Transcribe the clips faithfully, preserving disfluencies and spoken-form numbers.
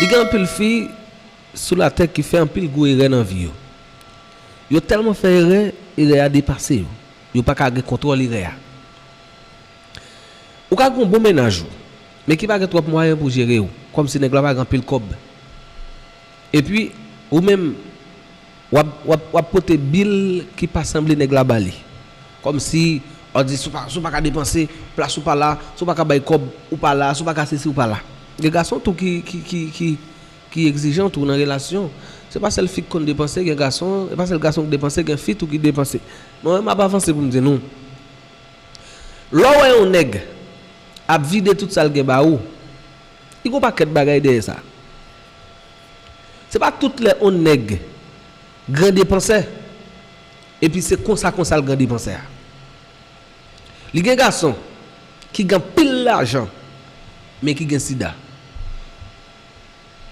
Li gen anpil fi sou latè ki fè anpil gwo erè nan vi yo. Yo tèlman fè erè, erè a depase yo. Yo pa ka gen kontwòl erè a. Ou ka gen yon bon mennaj ou, men ki pa gen twòp mwayen pou jere w, kòmsi nèg la pa gen anpil kòb. Epi, ou menm, w ap, w ap, w ap pote bil ki pa sanble nèg la ba li. Kòmsi, w ap di, si w pa, si w pa ka depanse, plas ou pa la, si w pa ka bay kòb, ou pa la, si w pa ka sesi, ou pa la. Gen gason tou ki, ki, ki, ki, ki egzijan tou nan relasyon. Se pa sèl fi ki konn depanse, gen gason, se pa sèl gason ki depanse, gen fi tou ki depanse. Mwen menm, m ap avanse pou m di nou. Lè w wè yon nèg ap vide tout sa l gen ba ou, li gon pakèt bagay dèyè sa. Se pa tout lè yon nèg gran depansè, epi se konsa konsa l gran depansè a. Li gen gason ki gen anpil lajan, men ki gen sida.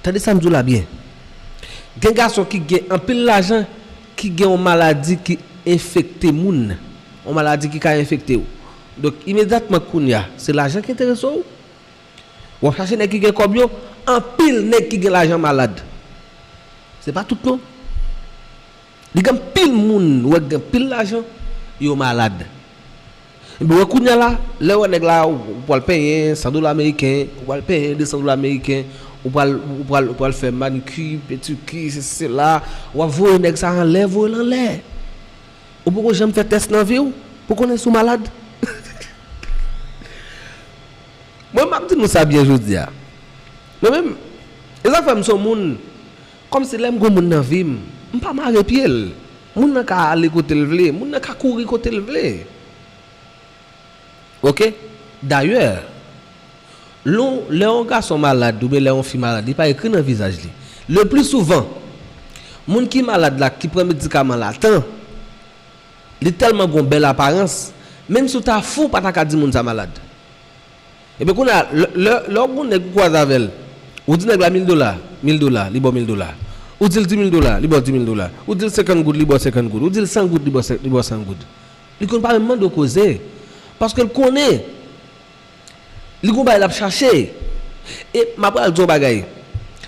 Tande sa m di w la byen. Gen gason ki gen anpil lajan, ki gen yon maladi ki enfekte moun. Yon maladi ki ka enfekte w. Donk, imedyatman kounye a, se lajan ki enterese w. W ap chache nèg ki gen kòb yo, anpil nèg ki gen lajan malad. Se pa tout non. Li gen anpil moun, ou wè ki gen anpil lajan, yo malad. Epi wè kounye a la, lè w wè nèg la, ou, ou pral penyen san dola ameriken, ou pral penyen de san dola ameriken, ou pral, ou pral, ou pral fè manikir, pedikir, sesi, sela, w ap voye nèg sa anlè, voye l anlè. Ou poko janm fè tès nan vi w pou konnen si w malad. Mwen, m ap di nou sa byen jodi a. Mwen menm, e sa fè m se yon moun, kòmsi lè m gen yon moun nan vi m, m pa mare pye l. Moun nan ka ale kote l vle, moun nan ka kouri kote l vle. Oke? Dayè, lè, lè yon gason malad oubyen lè yon fi malad, li pa ekri nan vizaj li. Le pli souvan, moun ki malad la, ki pran medikaman la tan, li tèlman gon bèl aparans, menm si w ta fou, w pa ta ka di moun sa malad. Epi kounye a, lè, lè, lè w gon nèg ou kwaze avè l, ou di nèg la mil dola, mil dola, li ba w mil dola. Ou di l di mil dola, li ba w di mil dola. Ou di l senkant goud, li ba w senkant goud. Ou di l san goud, li ba w sen-, li ba w san goud. Li konn pa menm mande w koze. Paske l konnen li gon bagay l ap chache. E m ap pral di w yon bagay.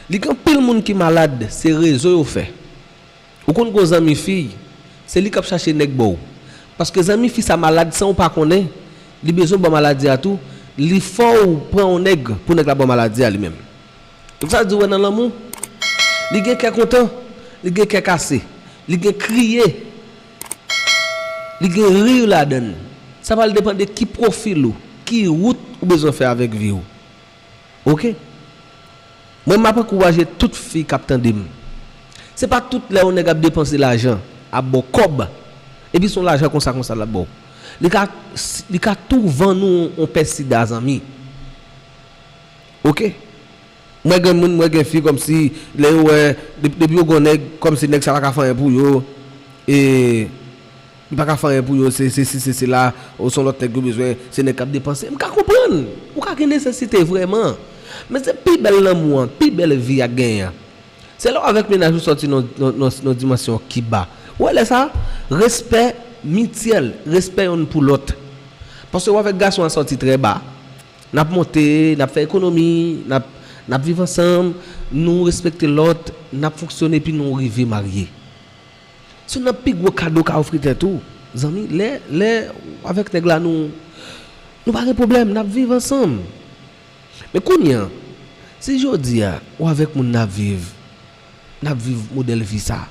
Li gen anpil moun ki malad, se rezo yo fè. Ou konn gon zanmi fi, se li k ap chache nèg ba w. Paske zanmi fi sa malad san w pa konnen, li bezwen ba w maladi a tou, li fè w pran yon nèg pou nèg la ba w maladi a li menm. Donk sa di w wè nan lanmou, li gen kè kontan, li gen kè kase, li gen kriye, li gen ri ladan l. Sa pral depann de ki pwofil ou, ki wout ou bezwen fè avèk vi w. Oke? Mwen, m ap ankouraje tout fi k ap tande m. Se pa tout lè yon nèg ap depanse lajan, ap ba w kòb, epi se yon lajan konsa konsa l ap ba w. Li ka, li ka tou vann ou yon pè sida, zanmi. Oke? Mwen gen moun, mwen gen fi kòmsi lè yo wè, dep-, depi yo gon nèg, kòmsi nèg sa pa ka fè anyen pou yo. E Li pa ka fè anyen pou yo, se, se, se, se, se la, ou se yon lòt nèg yo bezwen, se nèg k ap depanse. M ka konprann, ou ka gen nesesite vrèman. Men se pi bèl lanmou an, pi bèl vi a k genyen an. Se lè w avèk mennaj ou sòti nan, nan, nan, nan dimansyon ki ba. Ou wè lè sa, respè mityèl, respè yonn pou lòt. Paske w avèk gason an sòti trè ba, n ap monte, n ap fè ekonomi, n ap, n ap viv ansanm, nou respekte lòt, n ap fonksyone epi nou rive marye. Se youn nan pi gwo kado w ka ofri tèt ou, zanmi. Lè, lè w avèk nèg la, nou, nou pa gen pwoblèm, n ap viv ansanm. Men kounye a, si jodi a, ou avèk moun n ap viv, n ap viv modèl vi sa.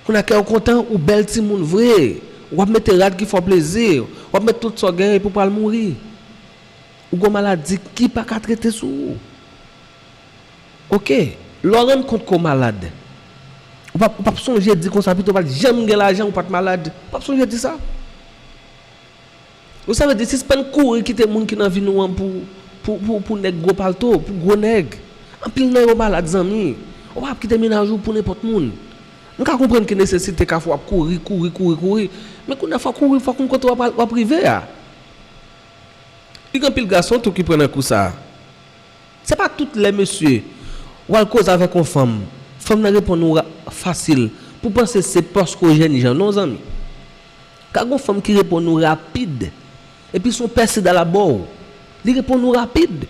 Kounye a kè w kontan, ou bèl timoun vre, w ap mete rad ki fè w plezi, w ap met tout sa w genyen epi w pral mouri. Ou gon maladi ki pa ka trete sou ou. Oke, lè w rann kont ke w malad, ou p ap, ou p ap sonje di konsa, pito w pa t janm gen lajan, ou pa t malad. Ou p ap sonje di sa. Donk sa vle di, sispann kouri kite moun ki nan vi nou an pou, pou, pou, pou nèg gwo palto, pou gwo nèg. Anpil nan yo malad, zanmi. Ou p ap kite mennaj ou pou nenpòt moun. M ka konprann ke nesesite ka fè w ap kouri, kouri, kouri, kouri. Men kounye a fò w kouri, fò w konn kote w ap, w ap rive a. Li gen anpil gason tou ki pran nan kou sa a. Se pa tout lè mesye, w al koze avèk yon fanm, fanm nan reponn ou ra-, fasil, pou panse se paske w jènjan, non, zanmi. Ka gon fanm ki reponn ou rapid, epi se yon pè sida l ap ba w. Li reponn ou rapid.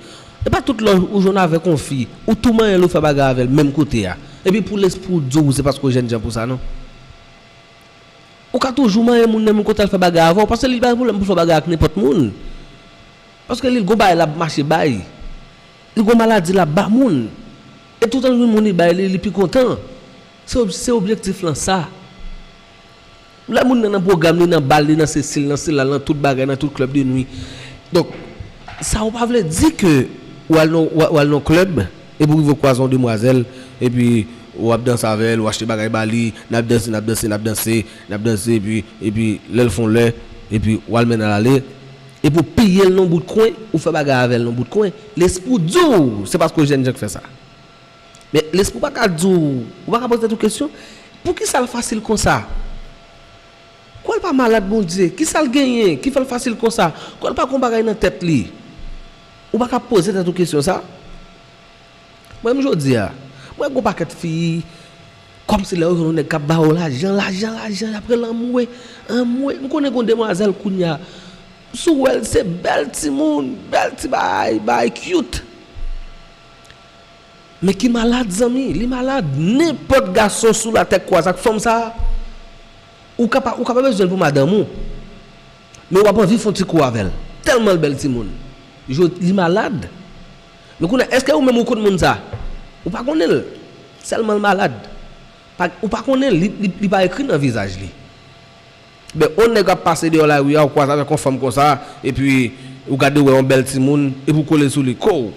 E pa tout lè ou jwenn avèk yon fi, ou tou manyen l, ou fè bagay avè l menm kote a. Epi pou lespri w di w se paske w jènjan pou sa, non. Ou ka toujou manyen moun nan menm kote al fè bagay avè w, paske li pa gen pwoblèm pou l fè bagay ak nenpòt moun. Paske li gon bagay l ap mache bay. Li gon maladi l ap ba moun. E toutan l jwenn moun li bay li, li pi kontan. Se ob- se objektif lan sa. Lè moun nan nan pwogram, li nan bal, li nan sesi, li nan sela, nan tout bagay, nan tout klèb de nwi. Donk, sa ou pa vle di ke ou al nan, ou al nan klèb, epi ou rive kwaze yon demwazèl, epi ou ap danse avè l, ou achte bagay ba li, n ap danse, n ap danse, n ap danse, n ap danse, epi, epi lè l fè yon lè, epi ou al mennen l ale, epi ou piye l nan bout kwen, ou fè bagay avè l nan bout kwen, lespri w di w, se paske w jènjan k fè sa. Men lespri w pa ka di w, ou pa ka poze tèt ou kesyon, poukisa l fasil konsa? Kwè l pa malad Bondye? Kisa l genyen ki fè l fasil konsa? Kwè l pa gon bagay nan tèt li? Ou pa ka poze tèt ou kesyon sa? Mwen menm jodi a, mwen gon pakèt fi, kòmsi lè yo jwenn yon nèg k ap ba yo lajan, lajan, lajan, y ap rele anmwe, anmwe. M konnen gon demwazèl kounye a, si w wè l, se bèl timoun, bèl ti bagay, bagay cute. Men ki malad, zanmi, li malad. Nenpòt gason sou latè k kwaze ak fanm sa, ou ka pa, ou ka pa bezwen l pou madanm ou. Men w ap anvi fè yon ti kou avè l. Tèlman l bèl timoun. Li malad. Men kounye a, èske ou menm ou konn moun sa? Ou pa konnen l. Sèlman l malad. Pa, ou pa konnen l, li, li, li pa ekri nan vizaj li. Ben, yon nèg ap pase deyò lari a, ou kwaze avèk yon fanm konsa, epi ou gade w wè yon bèl timoun, epi ou kole sou li, kow!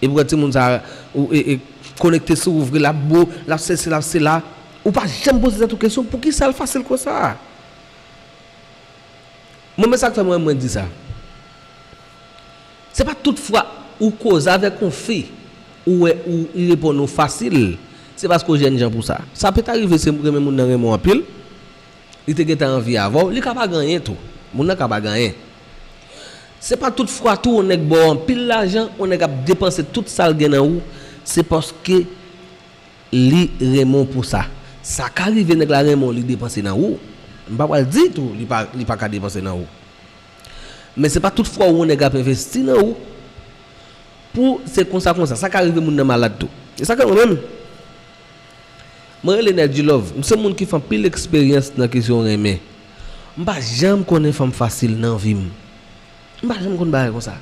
Epi w wè timoun sa, ou, e, e, konekte sou ou vre, l ap bo, l ap sesi, l ap sela. Ou pa janm poze tèt ou kesyon, poukisa l fasil konsa? Mwen, men sa k fè mwen, mwen di sa. Se pa tout fwa ou koze avèk yon fi, ou wè ou, li reponn ou fasil, se paske w jènjan pou sa. Sa peta rive se renmen moun nan renmen w anpil, li te gentan anvi avè w, li ka pa gen anyen tou. Moun nan ka pa gen anyen. Se pa tout fwa tou yon nèg ba w anpil lajan, yon nèg ap depanse tout sa l gen nan ou, se paske li renmen w pou sa. Sa ka rive nèg la renmen w, li depanse nan ou. M pa pral di tou li pa, li pa ka depanse nan ou. Men se pa tout fwa yon nèg ap envesti nan ou pou se konsa konsa. Sa ka rive moun nan malad tou. E sa ka mwen menm. Mwen rele Nèdjilove. M se moun ki fè anpil eksperyans nan kesyon renmen. M pa janm konnen fanm fasil nan vi m. M pa janm konn bagay konsa.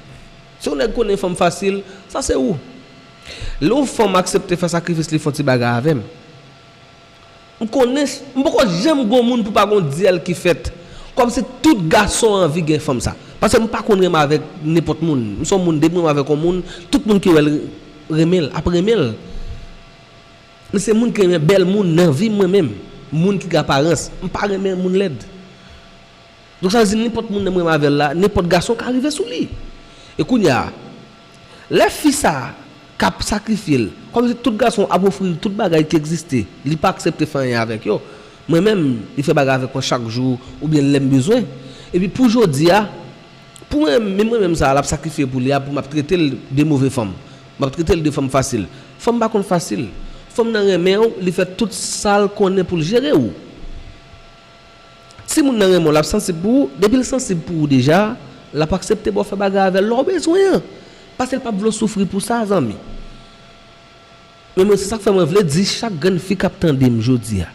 Si yon nèg konnen fanm fasil, sa se ou. Lè yon fanm aksepte fè sakrifis li fè yon ti bagay avè m, m konnen, m poko janm gon moun pou pa gon dyèl ki fèt. Kòmsi tout gason anvi gen fanm sa. Paske m pa konn renmen avèk nenpòt moun. M se yon moun, depi m renmen avèk yon moun, tout moun ki wè l renmen l, ap renmen l. Men se moun ki renmen bèl moun nan vi m mwen menm. Moun ki gen aparans. M pa renmen moun lèd. Donk sa vle di nenpòt moun nan m renmen avè l la, nenpòt gason ka rive sou li. E kounye a, lè fi sa k ap sakrifye l, kòmsi tout gason ap ofri l tout bagay ki egziste, li pa aksepte fè anyen avèk yo. Mwen menm, li fè bagay avèk mwen chak jou, oubyen lè m bezwen. Epi pou jodi a, pou mwen, menm mwen menm sa, l ap sakrifye pou li a, pou m ap trete l de move fanm. M ap trete l de fanm fasil. Fanm pa konn fasil. Fanm nan renmen w, li fè tout sa l konnen pou l jere w. Si moun nan renmen w, l ap sansib pou ou. Depi l sansib pou ou deja, l ap aksepte ba w fè bagay avè l lè w bezwen an. Paske l p ap vle w soufri pou sa, zanmi. Men mwen, se sa k fè mwen vle di chak grenn fi k ap tande m jodi a.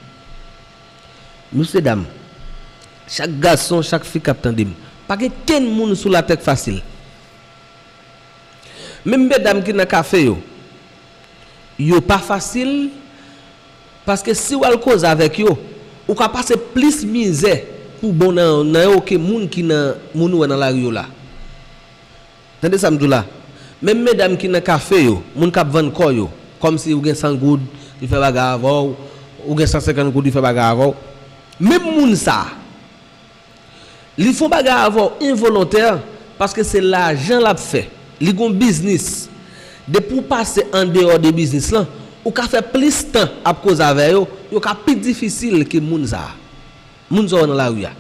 Mesye dam, chak gason, chak fi k ap tande m, pa gen kenn moun sou latè k fasil. Menm medam ki nan kafe yo, yo pa fasil, paske si w al koze avèk yo, ou ka pase plis mizè pou bon nan, nan yo ke moun ki nan, moun ou wè nan lari yo la. Tande sa m di w la. Menm medam ki nan kafe yo, moun k ap vann kò yo, kòmsi ou gen san goud, li fè bagay avè w, ou gen san senkant goud, li fè bagay avè w. Menm moun sa, li fè yon bagay avè w envolontè, paske se lajan l ap fè. Li gon biznis. Depi w pase andeyò de biznis lan, ou ka fè plis tan ap koze avè yo, yo ka pi difisil ke moun sa a. Moun sa w wè nan lari a.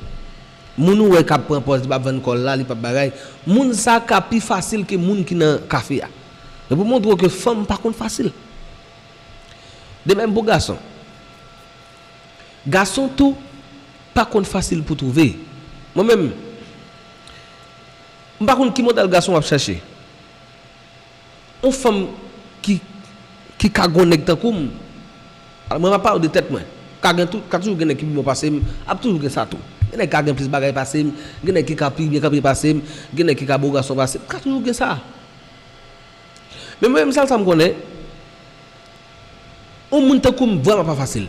Moun ou wè k ap pran pòz, li p ap vann kò l la, li p ap bagay. Moun sa ka pi fasil ke moun ki nan kafe a. Se pou montre w ke fanm pa konn fasil. De menm pou gason. Gason tou pa konn fasil pou twouve. Mwen menm, m pa konn ki modèl gason w ap chache. yon fanm ki, ki ka gon nèg tankou m, mwen m ap pale de tèt mwen. Ka gen tou, ka toujou gen nèg ki pi bon pase m, ap toujou gen sa tou. Gen nèg ka gen plis bagay pase m, gen nèg ki ka pi byen kanpe pase m, gen nèg ki ka bo gason pase m, ka toujou gen sa. Men mwen menm sèl sa m konnen, yon moun tankou m vrèman pa fasil.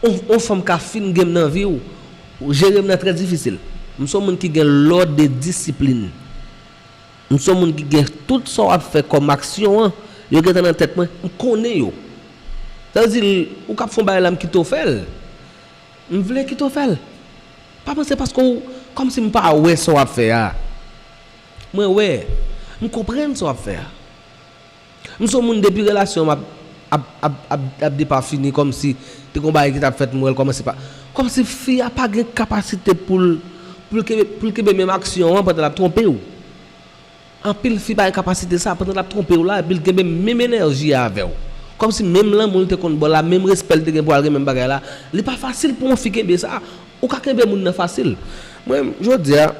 Yon, yon fanm ka fin gen m nan vi w, jere m nan trè difisil. M se yon moun ki gen lòd e disiplin. M se yon moun ki gen tout sa w ap fè kòm aksyon an, yo gentan nan tèt mwen, m konnen yo. Sa vle di, ou k ap fè yon bagay la, m kite w fè l. M vle kite w fè l. Pa panse paske w, kòmsi m pa wè sa w ap fè a. Mwen wè, m konprann sa w ap fè a. M se yon moun depi relasyon m ap, ap, ap, ap, ap depafini kòmsi te gon bagay ki t ap fèt, m wè l kòmanse pa. Kòmsi fi a pa gen kapasite pou l, pou l kenbe, pou l kenbe menm aksyon an pandan l ap twonpe w. Anpil fi pa gen kapasite sa, pandan l ap twonpe w la, epi l kenbe menm enèji a avè w. Kòmsi menm lanmou l te konn ba w la, menm respè l te gen pou al gen menm bagay la, li pa fasil pou yon fi kenbe sa. Ou ka kenbe moun nan fasil. Mwen, jodi a,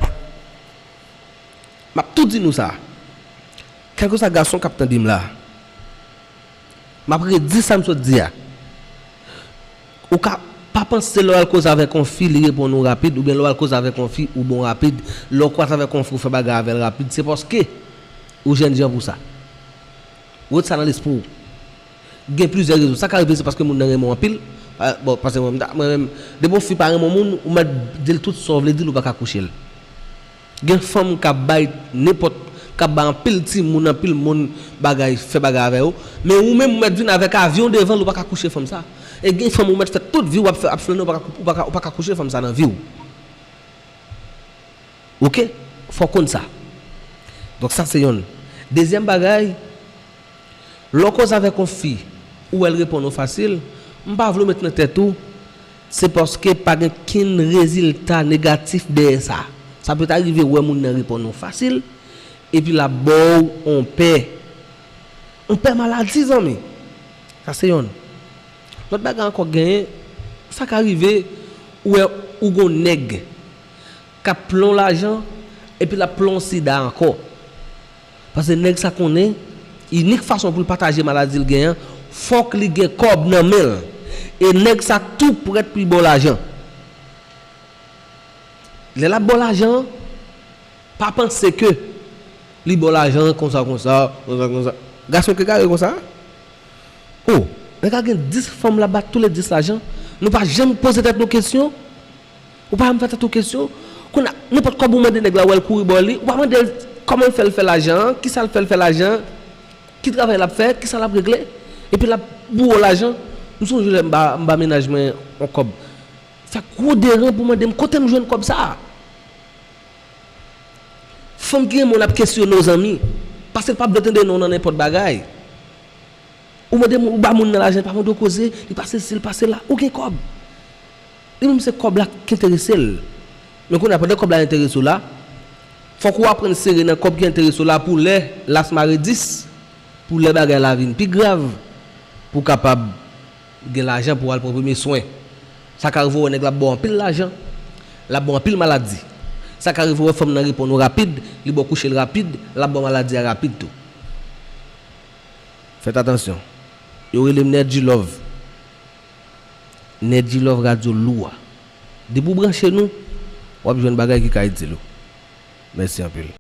m ap tou di nou sa. Kèlkeswa gason k ap tande m la, m ap redi sa m sot di a. Ou ka pa panse lè w al koze avèk yon fi, li reponn ou rapid, oubyen lè w al koze avèk yon fi, ou bon rapid. Lè w koze avèk yon fi, ou fè bagay avè l rapid, se paske ou jènjan pou sa. Ret sa nan lespri w. Gen plizyè rezon. Sa ka rive se paske moun nan renmen w anpil. Pa, bon, paske mwen, mwen menm, depi yon fi pa renmen yon moun, ou mèt di l tout sa w vle di l, ou pa ka kouche l. Gen fanm k ap bay nenpòt, k ap bay anpil timoun, anpil moun bagay, fè bagay avè yo. Men ou menm, ou mèt vin avèk avyon devan l, ou pa ka kouche fanm sa. E gen fanm ou mèt fè tout vi w ap fè, ap flannen, ou pa ka, ou pa ka, ou pa ka kouche fanm sa nan vi w. Oke? Fò w konn sa. Donk, sa se yonn. Dezyèm bagay, lè w koze avèk yon fi, ou wè l reponn ou fasil, m pa vle w met nan tèt ou, se paske pa gen kenn rezilta negatif dèyè sa. Sa pèt arive w wè moun nan reponn ou fasil, epi l ap ba w yon pè. Yon pè maladi, zanmi. Sa se yonn. Lòt bagay ankò genyen, sa ka rive, ou wè, ou gon nèg k ap plan w lajan, epi l ap plan w sida ankò. Paske nèg sa konnen, inik fason pou l pataje maladi l genyen an, fòk li gen kòb nan men l. E nèg sa tou prèt pou l ba w lajan. Lè l ap ba w lajan an, pa panse ke li ba w lajan an konsa, konsa, konsa, konsa. Gason k egare konsa. O, nèg la gen dis fanm, l ap ba toulède dis lajan. Nou pa janm poze tèt nou kesyon. Ou pa janm fè tèt ou kesyon. Kounye a, nenpòt kòb ou mande nèg la, ou wè l kouri ba w li, ou pa mande l kòman l fè l fè lajan an, kisa l fè l fè lajan an, ki travay l ap fè, kisa l ap regle, epi l ap boure w lajan. M sonje lè m ba, m ba mennaj mwen yon kòb. Fè gwo deran pou mande m kote m jwenn kòb sa a. Fanm ki renmen w, l ap kesyone w, zanmi. Paske l p ap vle tande non nan nenpòt bagay. Ou mande moun, ou ba moun nan lajan, li pa mande w koze, li pa sesi, li pa sela, ou gen kòb. Li menm se kòb la k enterese l. Men kounye a, pandan kòb la enterese w la, fòk ou aprann sere nan kòb ki enterese w la pou lè las mare dis, pou lè bagay la vin pi grav, pou w kapab gen lajan pou w al pran premye swen. Sa ka rive w wè nèg la ap ba w anpil lajan, l ap ba w anpil maladi. Sa ka rive w wè fanm nan reponn ou rapid, li ba w kouche l rapid, l ap ba w maladi a rapid tou. Fèt atansyon. Yo rele m Nedji Love. Nedji Love radyo lou a. Depi w branche nou, w ap jwenn bagay ki ka itil ou. Mèsi anpil.